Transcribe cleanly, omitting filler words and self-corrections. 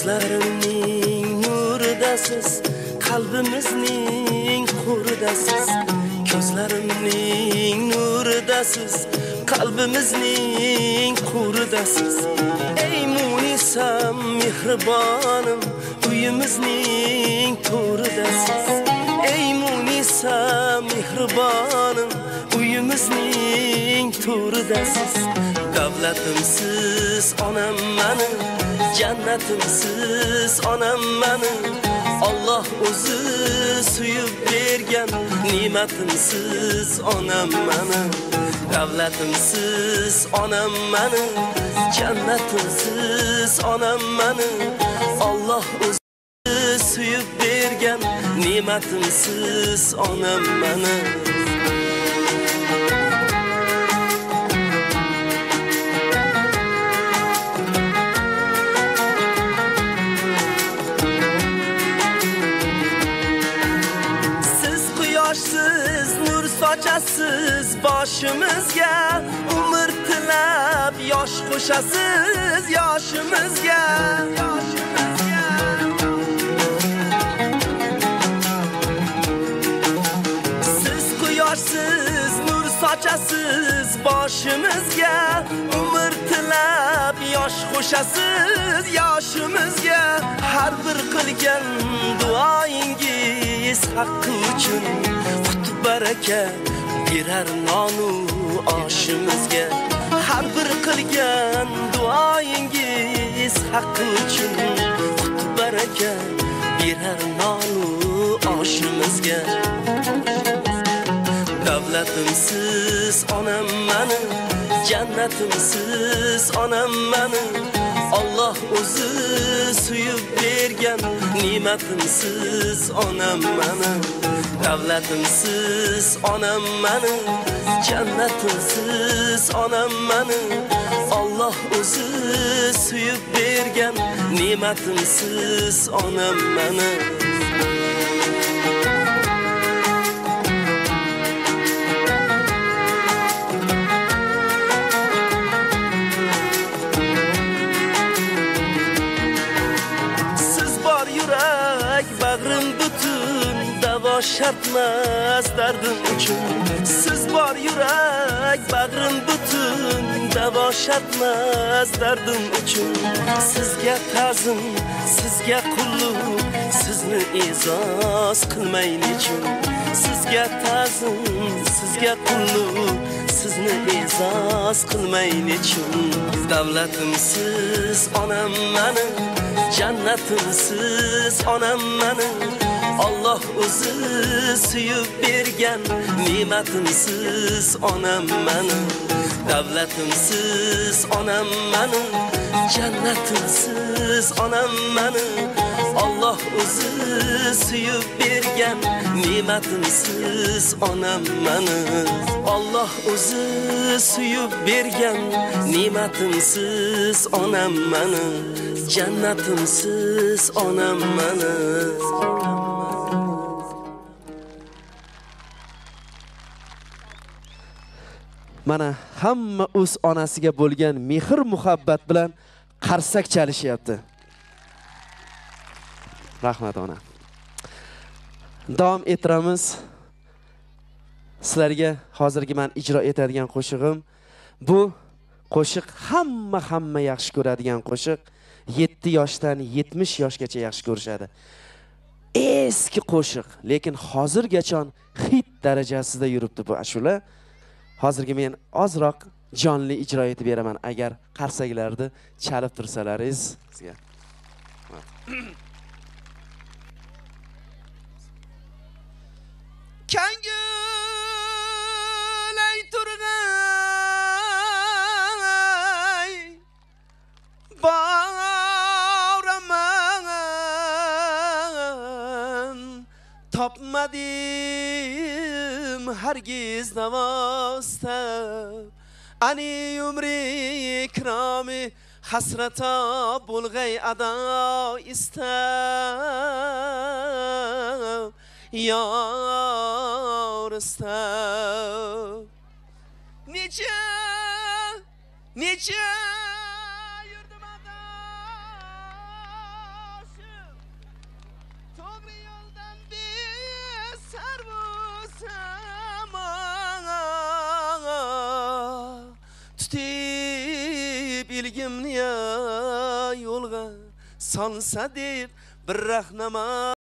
Ko'zlarimning nuridasiz, qalbimizning qo'ridasiz. Ko'zlarimning nuridasiz, qalbimizning qo'ridasiz. Ey Munisam mehribonim, uyimizning to'ridasiz. Ey Munisam mehribonim, uyimizning to'ridasiz. Davlatimsiz onam mani, jannatimsiz onam mani. Alloh o'zi suyib bergan ne'matimsiz onam mani. Davlatimsiz onam mani, jannatimsiz onam mani. Alloh o'zi suyib bergan ne'matimsiz onam mani. Sochasiz boshimizga, umr tilab yosh qo'shasiz yoshimizga. Siz quyoshsiz, nur sochasiz boshimizga, umr tilab yosh qo'shasiz yoshimizga. Har bir qilgan duoingiz haqqi uchun baraka berar nonu oshimizga. Har bir qilgan duoingiz haqqi uchun qut baraka berar nonu oshimizga. Davlatimsiz onam mani, jannatimsiz onam mani. Alloh o'zi suyib bergan ne'matimsiz onam mani. Davlatimsiz onam mani, jannatimsiz onam mani. Alloh o'zi suyib bergan ne'matimsiz onam mani. Siz bor yurak bag'rim butun, davo shartmas dardim uchun. Siz bor yurak bag'rim butun, davo shartmas dardim uchun. Sizga ta'zim, sizga qulluq, sizni e'zoz qilmay nechun. Sizga ta'zim, sizga qulluq, sizni e'zoz qilmay nechun. Davlatimsiz onam mani, jannatimsiz onam mani. Alloh o'zi suyib bergan ne'matimsiz onam mani. Davlatimsiz onam mani, jannatimsiz onam mani. Alloh o'zi suyib bergan ne'matimsiz onam mani. Alloh o'zi suyib bergan ne'matimsiz onam mani, jannatimsiz onam mani. Mana hamma o'z onasiga bo'lgan mehr muhabbat bilan qarsak chalishyapti. Rahmat ona. Davom ettiramiz. Sizlarga hozirgi men ijro etadigan qo'shig'im, bu qo'shiq hamma yaxshi ko'radigan qo'shiq. 7 yoshdan 70 yoshgacha yaxshi ko'rishadi. Eski qo'shiq, lekin hozirgacha hit darajasida yuribdi bu ashula. Hozirgi men ozroq jonli ijro etib beraman, agar qarsaklarni chalib tursalaringiz sizga. Kangulay turg'ay boraman, topmadim hargiz navostab. Ani umri ikromi hasrata bo'lg'ay ado istab, yor istab. Necha necha yurdim To'g'ri yo'ldan besar bo'lsam, tutib ilgimni yo'lga solsa deb bir rahnamo.